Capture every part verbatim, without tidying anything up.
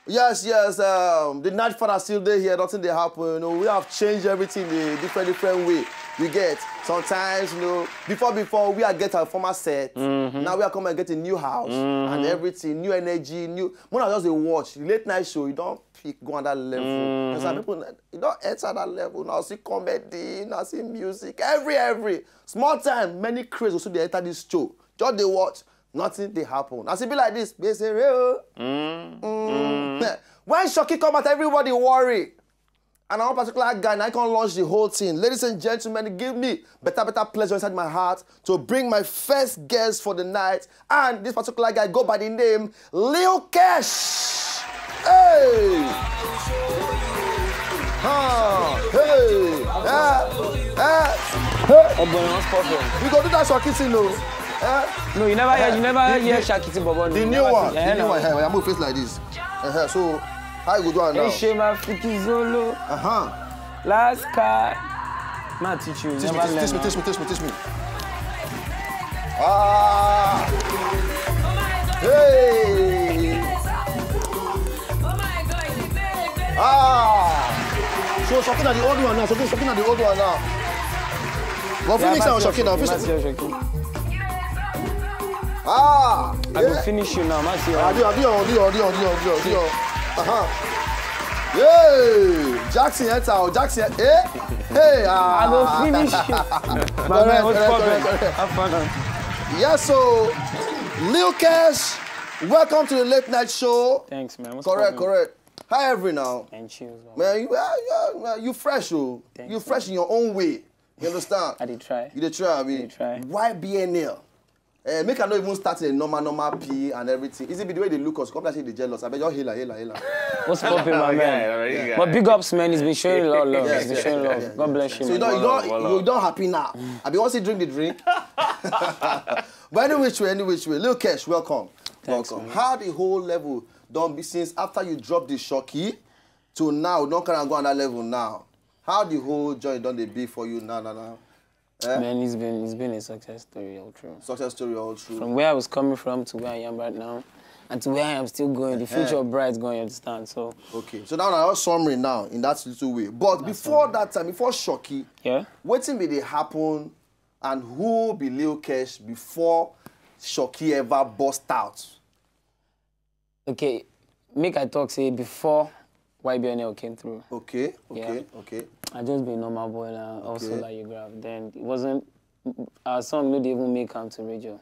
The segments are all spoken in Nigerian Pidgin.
Yes, yes. Um, the night father still dey here. Nothing dey happen. You know, we have changed everything the different, different way. We get sometimes, you know, before, before we are get our former set. Now we are come and get a new house and everything, new energy, new. When I just dey watch the late night show, you don't pick go on that level. And some people, you don't enter that level. Now see comedy, now see music, every, every small time, many craze also dey enter this show. Just dey watch, nothing dey happen. As e be like this, gbese re o. Mm. When Shoki come out, everybody worry. And na one particular guy, na him come launch the whole thing. Ladies and gentlemen, give me better, better pleasure inside my heart to bring my first guest for the night. And this particular guy go by the name Lil Kesh. Hey! Ha! Hey! Eh! Eh! Hey! Ogbon, what's poppin'? We go do that Shoki thing, no? Eh? No, you never hear, you never hear Shakiti Bobo. The new one, the new one. Hey, I'm gonna face like this. Uh-huh. So, how you go do am now? Eshema Fikizolo, Uh-huh. last card. Ma teach you. Teach me, Never teach, teach me, learn. Teach me, teach me, teach me. Ah! Hey! Ah! So Shoki na the old one now. Shoki, Shoki na the old one now. But Phoenix now, Shoki now. Finish. Ah! I go finish you now. Ma see. Adi, adi, adi, adi, adi, adi, adi. Uh-huh. Hey! Jackson enter. Oh, Jackson. Eh? Hey! Ah! I go finish you. My Correct, man, what's correct, poppin'? Correct, correct. Have fun. Yes, so Lil Kesh, welcome to the late night show. Thanks, man. What's Correct, poppin'? Correct. Hi, every now. And cheers, man. Man, you, uh, you, uh, you fresh, oh. Thanks, You man. fresh in your own way. You understand? I dey try. You dey try, abi? I dey try. Y B N L. Eh, make I no even start in a normal, normal P and everything. Is it be the way they look us? Come like say they jealous. I bet you hila, hila, hila. What's poppin', my man? But big ups, man. It's been showing a lot of love. Yes, It's been yes, showing yes, love. yes, God yes. Bless you, So you man. don't, you don't, you don't happy now. I be want to drink the drink. But any which way, any which way, Lil Kesh, welcome. Thanks, Welcome. Man. How the whole level done be since after you drop the Shoki to now, don't carry am go on that level now. How the whole journey done dey be for you now, now, now? Eh? Man, it's been it's been a success story all through. Success story all through. From where I was coming from to where I am right now, and to where I am still going. The future bright going, you understand? So Okay, so now na your summary now in that little way. But before that time, before Shoki, yeah. Wetin be dey happen and who be Lil Kesh before Shoki ever burst out? Okay, make I talk say before Y B N L came through. Okay, okay, Yeah. Okay. I just be a normal boy now, also Okay. like you grab. Then it wasn't our song no dey even make am to radio.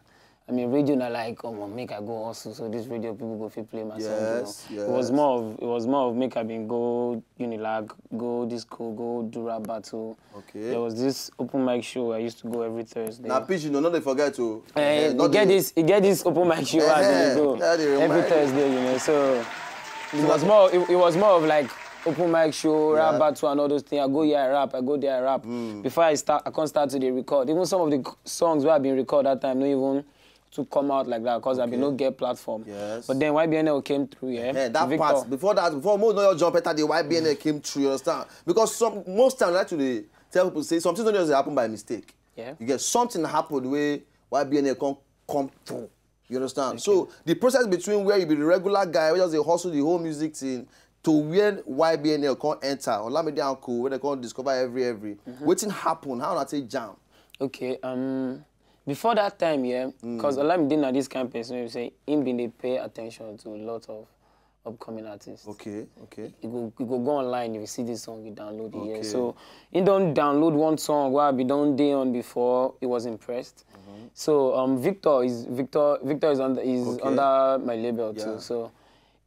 I mean, radio na like, oh, make I go hustle, so this radio people go fit play my song. You know? Yes, It was yes. more of it was more of make I been go Unilag, go disco, go do rap battle. Okay. There was this open mic show I used to go every Thursday. Na pidgin, no, no dey forget o. Eh, Eh, you no get dey- this, you get this open mic show I Eh, dey go that dey every remind- Thursday, you know. So it was more, it, it was more of like open mic show, Yeah. rap battle, and all those things. I go here, I rap, I go there, I rap. Before I start, I can't start to dey record. Even some of the songs where I've been record that time, no even to come out like that because I been Okay. no get platform. Yes. But then Y B N L came through, yeah. Eh, that Victor. Part before that, before most no jump enter the Y B N L came through. You understand? Because some most times I like to dey tell people say something don't just happen by mistake. Yeah. You get something happened where Y B N L come come through. You understand? So the process between where you be the regular guy, where just dey hustle the whole music thing, to when Y B N L come enter, Olamide and Co, where they come discover every every. Wetin happen? How una take jam? Okay, um, before that time, yeah, because Olamide na this kind person wey be say him been dey pay attention to a lot of upcoming artists. Okay, okay. You go, you go go online, if you see this song, you download it. Yeah. Okay. So he don't download one song where I be don't dey on before. He was impressed. So um, Victor is Victor Victor is under is Okay. under my label Yeah. too. So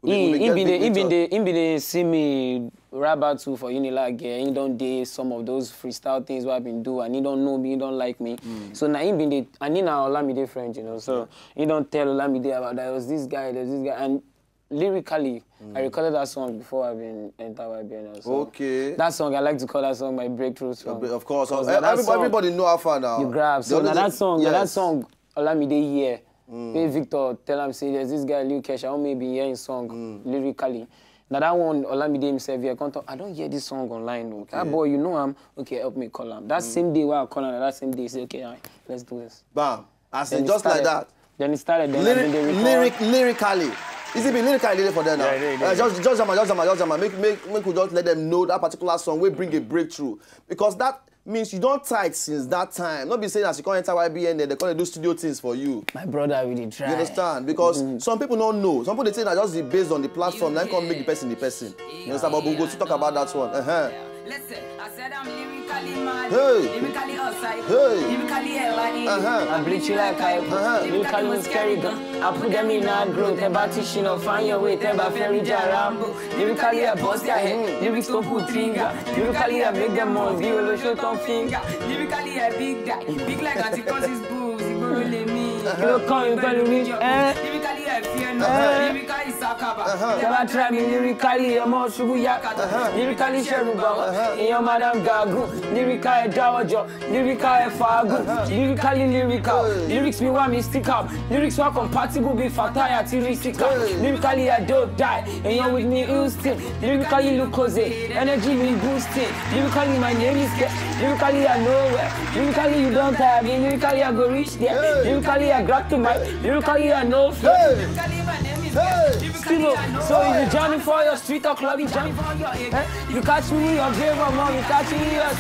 We- we he been he get been big dey he been Victor. dey he been dey see me rap battle for Unilag. Yeah. He don't dey some of those freestyle things where I been do, and he don't know me, he don't like me. So now he been dey, and he now Olamide friend, you know. So he don't tell Olamide about that. There was this guy, there's this guy, and lyrically, I recorded that song before I been enter Y B N L. So Okay. That song, I like to call that song my breakthrough song. Of course, 'Cause everybody, na that song everybody know how far now. You grab. The So only now that thing- song, now that yes. song, Olamide here. Hey Victor, tell him say there's this guy Lil Kesh. I don't maybe hear his song lyrically. Now that one, Olamide himself here, come talk, I don't hear this song online. Oh. That boy, you know him. Okay, help me call him. That same day, while I call him, that same day, he say, okay, all right, let's do this. Bam. As Then in it just like started. That. Then it started. Then Lyric, I been dey record. Lyric, lyrically. Is it be lyrical dey for there now? Yeah, yeah, yeah. Uh, just, just jam am, just jam am, just jam am. Make, make, make we just let them know that particular song wey bring a breakthrough, because that means you don tight since that time. No be say as you come enter Y B N, they come dey do studio things for you. My brother, we dey try. You understand? Because some people don't know. Some people dey say that just the, based on the platform, then come make the person the person. You understand? But we go to talk about that one. Uh-huh. Listen, I said I'm lyrically mad, Hey. lyrically outside, Hey. lyrically airline. Uh-huh. I bleach you like I Uh-huh. lyrically with scary gun. I put them in a growth. They back teaching or find your way. They back fairy jarambo. Lyrically, I bust their head. Lyrics don't put trigger. Lyrically, I make them all be a show on finger. Lyrically, I big die, big like anti-causes booze. Igboro le mi. You come, you better reach, eh? Lyrically, I fear no. Lyrically, Sakaba. Never try me lyrically, I'm all sugar yakata. Lyrically, Sheruba. In your madam Gagu. Lyrically, Dawajo. Lyrically, Fagu. Lyrically, lyrical. Lyrics, me want me stick up. Lyrics, were compatible, be fataya, tirisika. Lyrically, I don't die. And you're with me, Houston. Lyrically, Lukoze. Energy, me boosting. Lyrically, my name is Ke. Lyrically, I know where. Lyrically, you don't tire me. Lyrically, I go reach there. Lyrically, I grab to my. Lyrically, I know fear. Hey! Lyrically, my name is Hey! Lyrically, I know So if where. you jamming for your street or club, you jamming for your area. You catch me in your grave or mom, you catch me in your.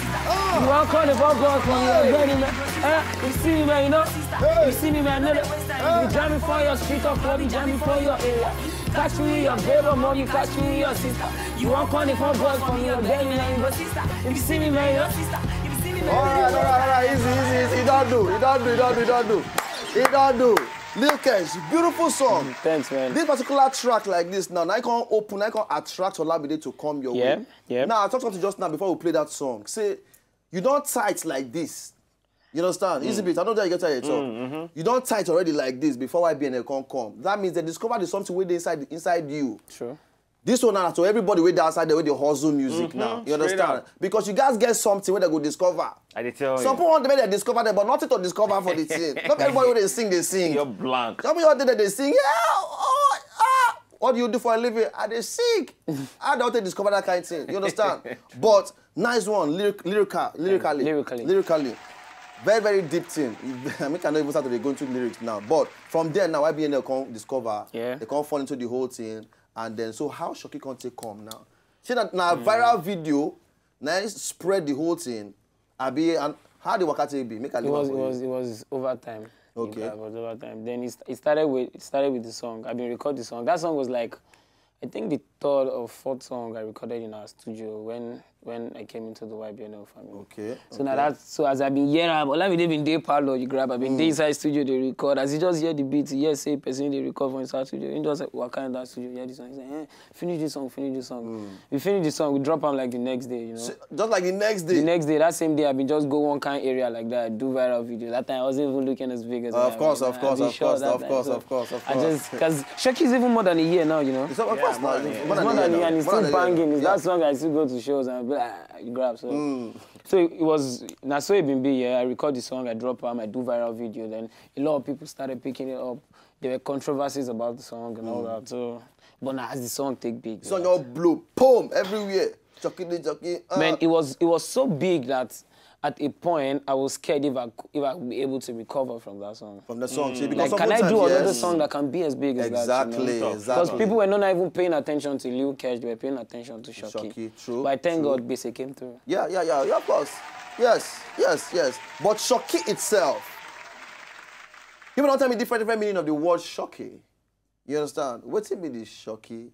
You walk on the ball, ball from your belly, man. Eh? You see me, man, you know. You see me, man, you know. You jamming for your street or club, you jamming for your area. Catch me in your grave or mom, you catch me in your sister. You walk on the phone, ball from your belly, man, you know. You see me, man, you know. All right, all right, all right. Easy, easy, easy. You don't do. You don't do. You don't do. You don't do. You don't do. Lil Kesh, beautiful song. Thanks, man. This particular track like this now, now I can open, I can attract Olamide to come your Yeah, way. yeah. Now I talked to you just now before we play that song. Say, you don't tight like this. You understand? Easy beat. I don't tell you get tired talk. You don't tight already like this before Y B N come come. That means they discover the something wey dey inside inside you. True. This one now to everybody wey dey outside there wey dey hustle music now. You Straight understand? up. Because you guys get something wey they go discover. I dey tell Some you. people want to make them discover them, but nothing to discover for the thing. Not everybody wey dey sing, they sing. You're blank. Some people dey dey sing, yeah, oh, ah. What do you do for a living? I dey sing. I don't take discover that kind of thing. You understand? But nice one, lyric, lyrical, lyrically, Lyrically. lyrically. Very, very deep thing. I mean, I no even start to dey go into lyrics now. But from there now, Y B N come discover. Yeah. They come fall into the whole thing. And then, so how Shoki come take come now? See, na, na viral video, now it spread the whole thing. Abi, and how the waka take be? Make I It leave was, am it for was, you. it was over time. Okay. It was over time. Then it, st- it started with, it started with the song. I've been record the song. That song was like, I think the third or fourth song I recorded in our studio when when I came into the Y B N L family. Okay. So now that so as I been here, I've Olamide been dey parlor, you grab. I been dey inside studio, they record. As you just hear the beat, yes, say person they record from inside studio. You just like, what kind of that studio? Yeah, this one. You say, eh, finish this song, finish this song. We finish the song, we drop am like the next day, you know. So, just like the next day. The next day, that same day, I been just go one kind area like that, do viral video. That time I wasn't even looking as big as I Of am course, right of now. course, I of short course, that of time, course, so of course, of I course. just because Shoki is even more than a year now, you know. So, of course, more man. than a year. More It's than more a than a year year, now. and it's More still than a year. banging. It's Yeah. That's why I still go to shows and be like, ah, you grab. So, so it was now so it been be. Yeah, I record the song, I drop am, I do viral video. Then a lot of people started picking it up. There were controversies about the song and all that. So, but now as the song take big, This one just blow, boom, everywhere. Chucky, the chucky. Uh, man, it was it was so big that at a point I was scared if I if I would be able to recover from that song. From the song, see, because Like, can I sometimes, do another yes. song that can be as big as Exactly, that? You know? exactly. Because people were not even paying attention to Lil Kesh; they were paying attention to Shoki. Shoki, true, But I thank true. God Bese came through. Yeah, yeah, yeah, yeah, of course. Yes, yes, yes. But Shoki itself, people don't tell me different, different meaning of the word Shoki. You understand? What it be the Shoki?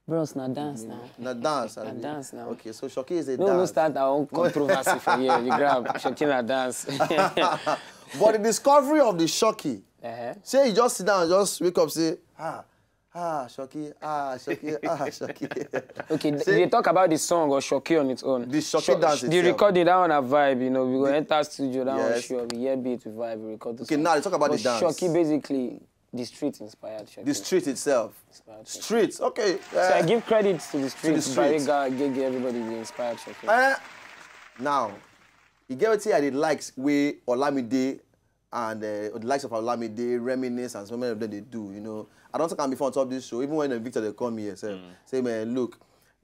Bros, na dance now. Na dance. I Na mean. dance now. Okay, so Shoki is a No, no dance. Start our own controversy for here. You grab Shoki na dance. But the discovery of the Shoki, Uh-huh. say you just sit down, just wake up, say, ah, ah, Shoki, ah, Shoki, ah, Shoki. Okay, th- Say- they talk about the song or Shoki on its own. The Shoki Sho- dance The itself. Recording that one a vibe, you know. We go enter studio, that one Yes. show, we hear beat, we vibe, we record the Okay, song. now they talk about But the dance. Shoki basically the street inspired Shoki. The street itself. Inspired Shoki. Streets, okay. So I Uh, give credit to the street, streets. Bariga, Gege, everybody they inspired Shoki. uh, now, you get what I did like way Olamide and uh, the likes of Olamide, Reminisce, and so many of them they do. You know, I don't think I'm before on top of this show. Even when Victor they come here, say, say, man, look,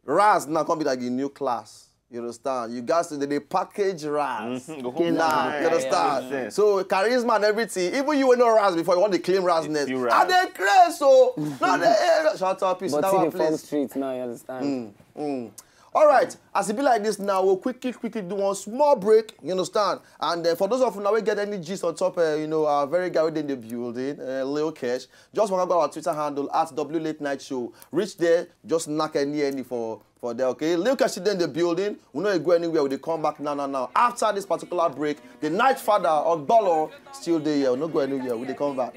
Raz now come be like a new class. You understand? You guys, they, they package Raz. Mhm, go home. Nah, you Yeah, understand? yeah, yeah. So charisma and everything. Even you were not Raz before, you want to claim Razness. Still I Raz. dey craze, so not the area. Shout out, peace. But That see one the front place. Street now, you understand? Mm. All right, as it be like this now, we'll quickly, quickly do one small break, you understand? And uh, for those of you now who get any gist on top, uh, you know, our very guy within the building, uh, Lil Kesh, just want to go our Twitter handle at W Late Night Show. Reach there, just knock any, any for, for there, okay? Lil Kesh is in the building. We no go anywhere. We dey come back now, now, now. After this particular break, the Night Father or Bolo still there. We no go anywhere. We dey come back.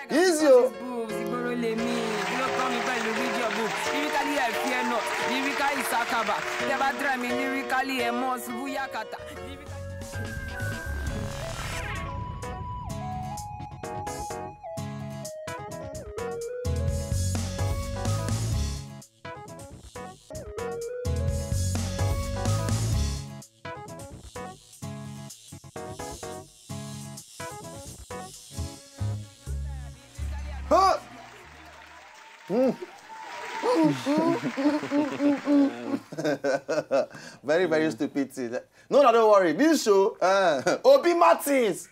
Easy o. Ìgboro lèmi, kí ló kọ́ mi pẹ̀lú video book? Lyrically, I fear not. Lyrically, Sakaba. Tẹ́ bá try mi, lyrically, ẹ mọ̀ ṣubú yakata. Huh? Mm. Very, very stupid thing. No, no, don't worry. This show, uh, Obi Martins,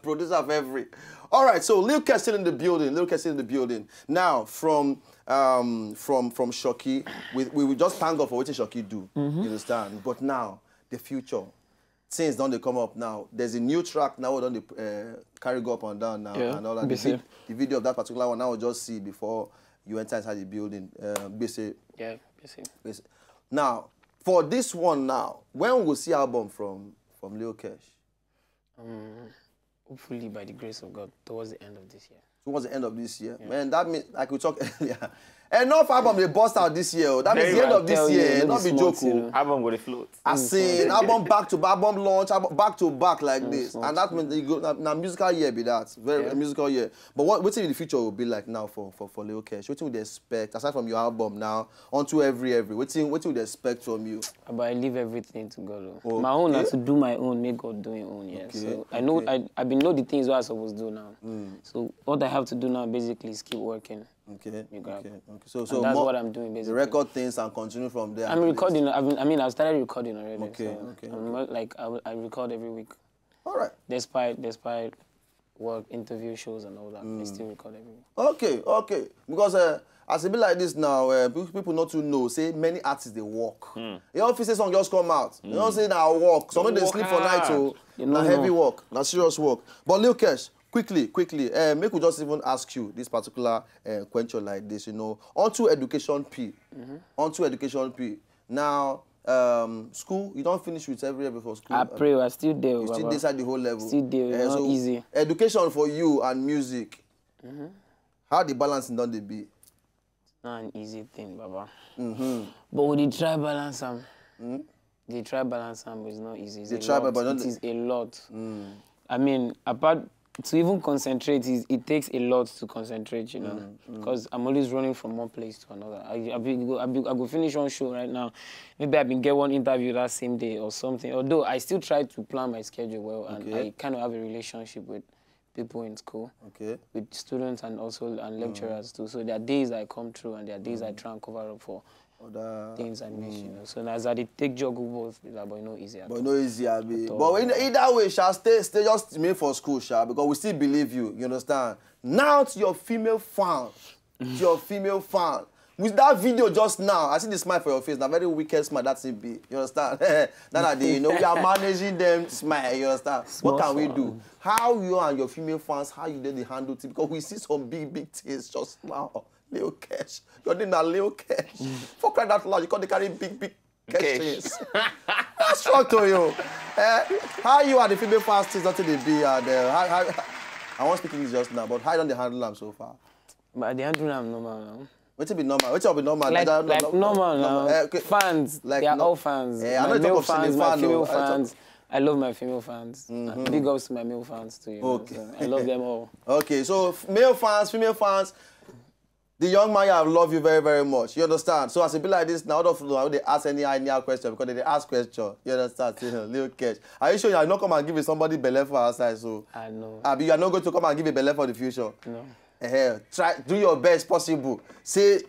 producer of every. All right, so Lil Kesh still in the building. Lil Kesh still in the building. Now, from um, from from Shoki, we, we will just thank God for what Shoki do. You understand? But now, the future. Things don't they come up now. There's a new track now. Don't they uh, carry go up and down now Yeah, and all that. The, busy. vid- the video of that particular one I will just see before you enter inside the building. Uh, Gbese, Yeah, you see. Gbese. Now, for this one now, when we will see album from from Lil Kesh? Um, hopefully by the grace of God, towards the end of this year. Towards the end of this year, man. That means, like we talked earlier, enough album they bust out this year. Oh. That means the end of this Tell you, year, no not be be small joke. thing, Oh. oh. Album go to float. As in album back to back, album launch, album back to back like this, small and that means you go now, now musical year be that very Yeah. musical year. But what what in the future will be like now for for for Lil Kesh? What would they expect aside from your album now onto every every? What what would they expect from you? But I leave everything to God. Oh. Oh, My own okay. is to do my own, make God do his own. Yeah. Okay, So I know okay. I I been know the things what I supposed to do now. Mm. So what I have to do now basically is keep working. Okay, You grab. Okay, okay. So So so that's more- what I'm doing the basically. Record things and continue from there. I'm at least. Recording. I've been, I mean, I've started recording already. Okay, So okay, I'm not, like I, will- I record every week, All right. despite despite work, interview shows, and all that. I still record every week. Okay, okay. Because uh, as it be like this now, uh, pe- people not to know. Say many artists they work. Your office song just come out. You know, say now work. Some of them Work sleep for night. hard. Oh, You na know, heavy no. Work, na serious work. But Lil Kesh, quickly, quickly, uh, make we just even ask you this particular uh, question like this. You know, onto education P, onto education P. Now, um, school, you don't finish with every year before school. I pray, I still there. You still Baba. Decide the whole level. Still there, Eh, not so easy. Education for you and music. How the balancing don't they be? Not an easy thing, Baba. But we dey try balance am. They try balance am, but it's not easy. It's They a try, lot. but don't It is a lot. I mean, apart to even concentrate, is it takes a lot to concentrate, you know, because I'm always running from one place to another. I I, be, go, I, be, I go finish one show right now. Maybe I been get one interview that same day or something. Although I still try to plan my schedule well, and Okay. I kind of have a relationship with people in school, Okay. with students and also and lecturers too. So there are days I come through and there are days I try and cover up for Other things I miss, you know. So as I dey take juggle both, it's like, but no easy at But all. no easy, abi. At all. But in either way, shall stay, stay just me for school, shall, because we still believe you. You understand? Now to your female fan, to your female fan. With that video just now, I see the smile for your face. Na very wicked smile that's it be. You understand? That are the, you know, we are managing them smile. You understand? What Small can we smile. Do? How you and your female fans, how you did the handle it? Because we see some big, big things just now. Lil Kesh. Your name na Lil Kesh. For crying out loud, you can't carry big, big Kesh Kesh. things. What's wrong to you? Eh? How you and the female fans things nothing they be and uh, how, how, I won't speak English just now, but how you don't handle them so far? But I dey handle am normal now. Wetin be normal? Wetin be normal? Like, That- like that- normal now. eh, okay. Fans, Like, they are no- all fans. Eh, I my no talk male of singing fans, my fan, no. female I talk- fans. I love my female fans. And big ups to my male fans too. You know, Okay. so I love them all. Okay, so f- male fans, female fans, the young man, I love you very, very much. You understand? So as it be like this, now all of them they ask any any question because they dey ask question. You understand? Say, "Lil Kesh, are you sure you are not come and give somebody belle for outside?" So I know. Abi, you are not going to come and give a belle for the future. No. Eh, try do your best possible. Say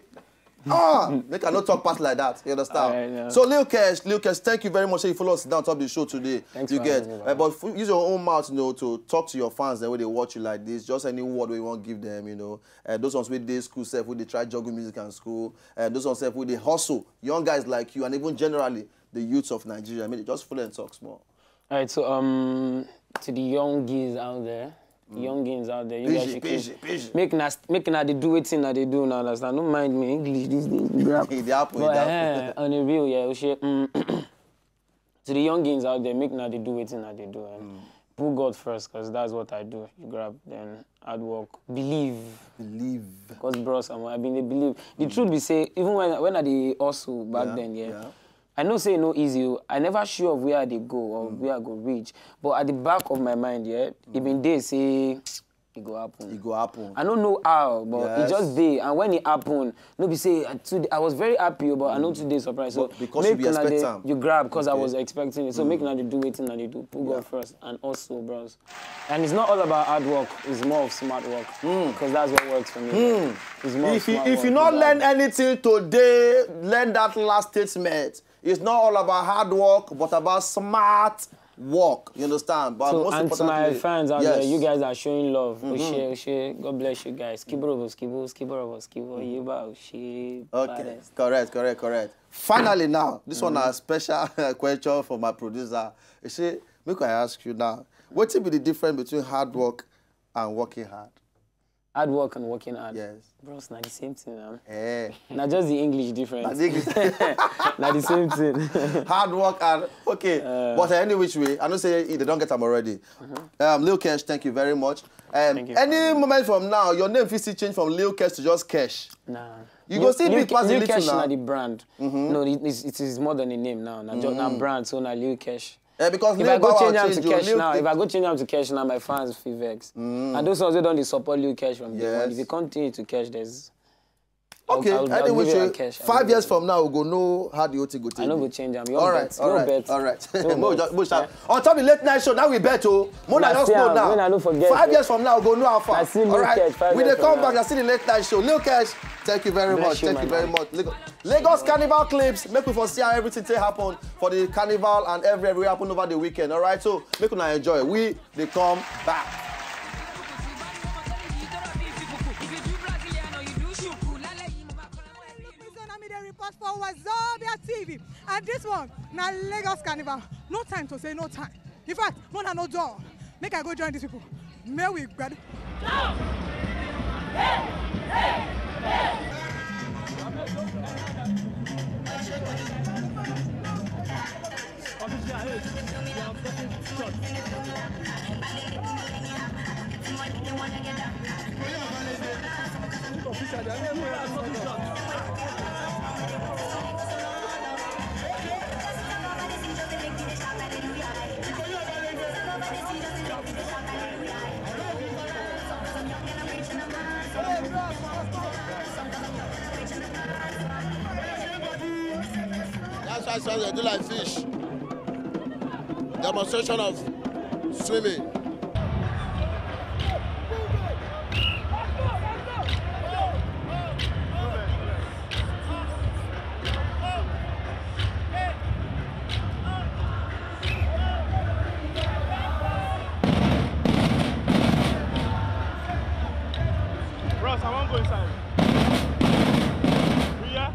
Ah, make I no talk past like that. You understand? Alright, yeah. So Lil Kesh, Lil Kesh, thank you very much. Say you follow us down top of the show today. Thanks You for get, having me, uh, but f- use your own mouth, you know, to talk to your fans that way they watch you like this. Just any word we want to give them, you know. Uh, those ones with day school self, with they try juggle music and school, and those ones self with they hustle. Young guys like you, and even generally the youths of Nigeria. I mean, just full and talk small. All right, so um, to the young geese out there, the young geese out there, you guys should keep make na make na dey do wetin na dey do now. Understand? Don't mind me, English these days. Grab. It dey happen. But eh, on a real, yeah, we should, um, to the young geese out there, make na dey do wetin na dey do. Eh. Put God first, cause that's what I do. You grab, then hard work, believe. Believe. Cause bros, I'm, I been dey believe. The truth be say, even when when I dey hustle back then, yeah, I know say e no easy. Oh. I never sure of where I dey go or where I go reach. But at the back of my mind, yeah, e been dey say e go happen. E go happen. I no know how, but e just dey. And when e happen, no be say I, too, I was very happy, oh, but I no too dey surprised. So because you make be una expect dey, am. You grab, cause I was expecting it. So make una dey do wetin una dey do. Put God first and also, bros. And it's not all about hard work. It's more of smart work. Cause that's what works for me. It's more of If you smart if you work not than learn anything today, learn that last statement. It's not all about hard work, but about smart work. You understand? But So, most and to my importantly, fans out yes. there, you guys are showing love. Oshe, Oshe, God bless you guys. Skiborobo, skibo, skiborobo, skibo, yiba, Oshe, Okay, baddest. Correct, correct, correct. Finally, now, this one a special question for my producer. You see, make I ask you now, what be the difference between hard work and working hard? Hard work and working hard. Yes. Bros, na the same thing, man. Eh. Na just the English difference. Na the English. Na the same thing. Hard work and okay. Uh, but any which way, I know say they don't get them already. Um, Lil Kesh, thank you very much. Um, Thank you for any having me. Moment from now, your name fit still change from Lil Kesh to just Kesh. Nah. You Lil, go still Lil be Ke- passing Lil little Kesh now. Na the brand. No, it, it's, it is more than a name now. Na, just, na brand, so na Lil Kesh. Eh, because If Lil I go Bow Wow change am to change, oh, Kesh Lil now, Ke- if I go change am to Kesh now, my fans fit vex. And those ones wey don dey support Lil Kesh from day one, Yes. if you continue to Kesh, there's Okay, I'll, I'll, I'll anyway, give you a so Kesh. I'll five give years you from now, we go know how the whole thing go take I no be. Go change am. Your All right, bet. All Your right, bet. All right. Your Mo bet. Just, mo shall. Yeah. On top of the late night show, now we bet, oh. Mo na Last just know year, now. When I no forget, Five eh. Years from now, we go know how far. I see Lil All right. Kesh five We years dey from come now. Back. I see the late night show. Lil Kesh, thank you very Bless much. You, Thank you my very man. Much. Lagos, Lagos Carnival clips. Make we for see how everything take happen for the carnival and every every happen over the weekend. All right, so make una enjoy. We dey come back. This one, I'm in the report for Wazobia T V. And this one, na Lagos Carnival. No time to say no time. In fact, Mona no door. Make I go join these people. May we grab. That's why some dey do like fish. Demonstration of swimming. Bros, I wan go inside. Yeah.